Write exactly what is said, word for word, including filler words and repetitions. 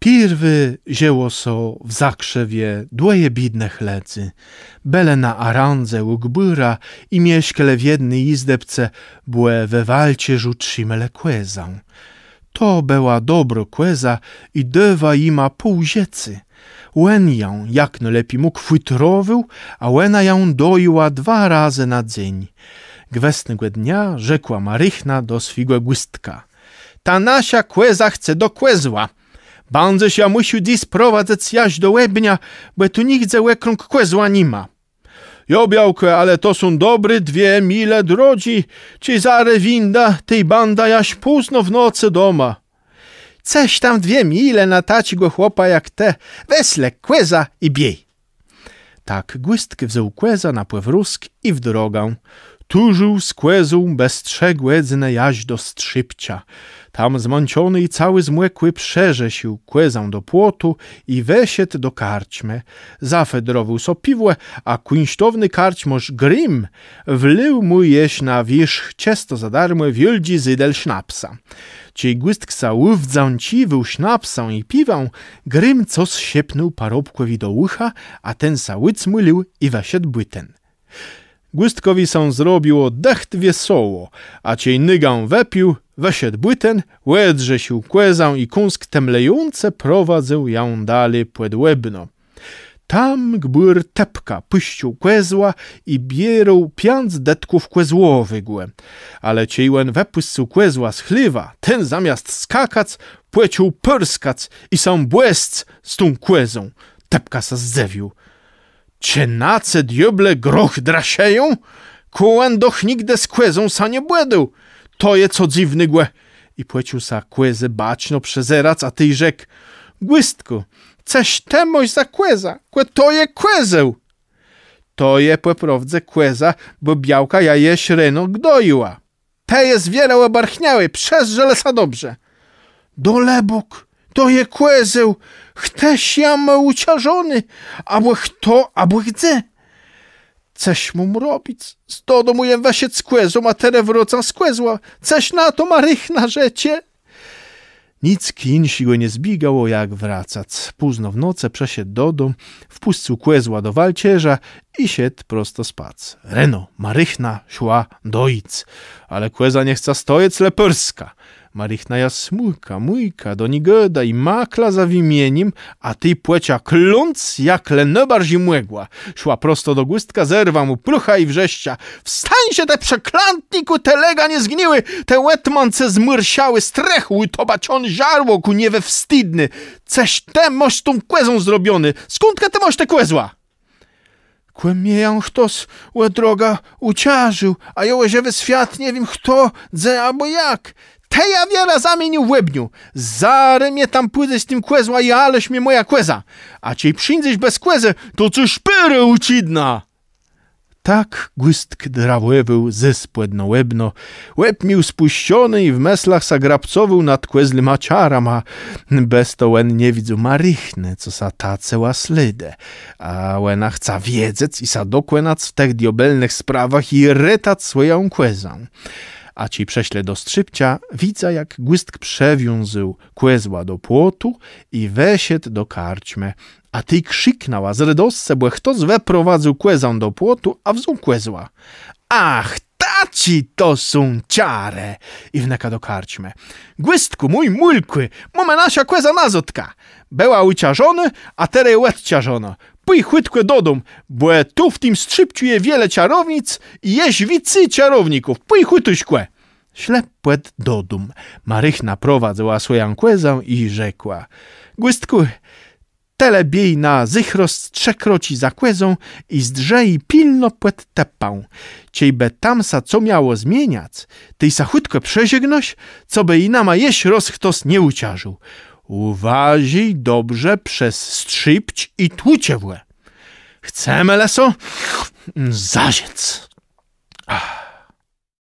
Pierwi żëło sã w Zakrzewie dwòje biédnëch lëdzy. Bëlë na arãdze ù gbùra i mieszkelë w jedny jizdebce, bò we walczérzu trzimelë kòzã. To bëła dobrô kòza i dôwa jima pół żëcô. Òn jã jak nôlepi mógł fùtrowôł, a òna jã dojima dwa razë na dzéń. Gwësnégò dnia rzekła Marichna do swégò Gùstka: „Ta naszô kòza chce do kòzła. Bãdzesz jã mùszôł dzys sprowadzëc jaż do Łebna, bò tu nigdze òkróm kòzła ni ma.” „Jo, białkò, ale to są dobré dwie mile drodżi, czej zarô wéńdã, tej bãdã jaż pózno w nocë doma.” „Cëż tam dwie mile na taczégò chłopa jak të, wez le kòzã i biéj.” Tak Gùstk wzął kòzã na pòwrózk i w drogã. Tużił z kòzą bez trzë gòdzënë jaż do Strzépcza. Tam zmãczony i całi zmòkłi przërzesził kòzã do płotu i weszedł do karczmë. Zafòdrowôł so piwò, a kùńsztowny karczmôrz Grim wlôł mù jesz na wiérzch czësto za darmò wiôldżi zydel sznapsa. Czej Gùstk sã ùwdzãcziwôł sznapsã i piwã, Grim cos szepnął parobkòwi do ùcha, a ten sã ùcmùlił i wëszedł bùten. Gùstkòwi sã zrobiło dëcht wiesoło, a czej nôgã wëpił, wëszedł bùten, òdrzesził kòzã i kąsk temlejącë prowadzył jã dali pòd Łebno. Tam gbùr Tëpka pùszcził kòzła i biérôł piãc dëtków kòzłowégò. Ale czej òn wëpùscył kòzła z chléwa, ten zamiast skakac, pòczął përskac i sã bòsc z tą kòzą. Tëpka sã zdzëwił. Czë na ce diôble groch drëszëją? Kò òn doch nigdë z kòzą sã nie bòdôł. To je co dzywnégò. I pòczął sã kòzë baczno przezerac, a tej rzekł: „Gùstkù, cëż të môsz za kòzã? Kò to je kòzeł.” „To je pò prôwdze kòza, bò białka jã jesz reno gdojiła.” „Të jes wiele òbarchniałi, przezdrzë le sã dobrze.” „Dalëbóg, to je kòzeł. Chtëż jã mô ùczarzony, abò chto, abò gdze?” „Cëż móm robic? Z dodomù jem wëszedł z kòzą, a terô wrôcóm z kòzłã. Cëż na to Marichna rzecze?” Nick jinszégò nie zbiégało, jak wracac. Pózno w nocë przëszedł do dóm, wpùscył kòzła do walczérza i szedł prosto spac. Reno Marichna szła dojic, ale kòza nie chca stojec, le përska. Marichna jã mùjka, mùjka, do ni gôda i makla za wimienim, a tej pòczã kląc, jak le nôbarżi mògła. Szła prosto do Gùstka, zerwa mù pluchã i wrzeszcza: „Wstańże, të przeklãtnikù, të lëganie zgniłi, të òtmãce zmòrszałi, strëchù ùtobaczony, żarłokù niewstidny! Cëż të môsz z tą kòzą zrobioné? Skądka të môsz te kòzła?” „Kò mie jã chtos ò drogã ùczarzôł, a jô ò żëwi swiat nie wiém chto, dze abò jak.” „Të jã wierã zamienił w Łebniu. Zarô mie tam pùdzesz z tim kòzłã i ôlesz mie mòjã kòzã. A czej przińdzesz bez kòzë, to cë szpérë ùcëdnã.” Tak Gùstk drawòwôł zôs pòd no Łebno, łeb miôł spùszczony i w mëslach sã grabcowôł nad kòzlima czarama. Bez to òn nie widzôł Marichnë, co sã tacëła slédë. A òna chca wiedzec i sã dokònac w tëch diôbelnëch sprawach i retac swòjã kòzã. A czej przëszlë do Strzépcza, widza, jak Gùstk przëwiązôł kòzła do płotu i weszedł do karczmë. A tej krziknãła z redoscë, bò chtos wëprowadzył kòzã do płotu, a wzął kòzła. „Ach, taczé to są czarë!” I wnëka do karczmë. „Gùstkù, mój mùlkù, mómë naszã kòzã nazôdka. Bëła ùczarzonô, a terô je òdczarzonô. Pòj chùtkò do dóm, bò tu w tim Strzépczu je wiele czarownic i jesz wicy czarowników. Pòj chùtuszkò.” Szlë pòd do dóm. Marichna prowadzëła swòjã kòzã i rzekła: „Gùstkù, të le biéj na zëchrosc trzë kroczi za kòzą i zdrzë ji pilno pòd tëpã. Czejbë tam sã co miało zmieniac, tej sã chùtkò przeżegnôsz, cobë ji nama jesz rôz chtos nie ùczarzôł. Ùważôj dobrze przez Strzépcz i Tłuczewò. Chcemë le so zażëc.”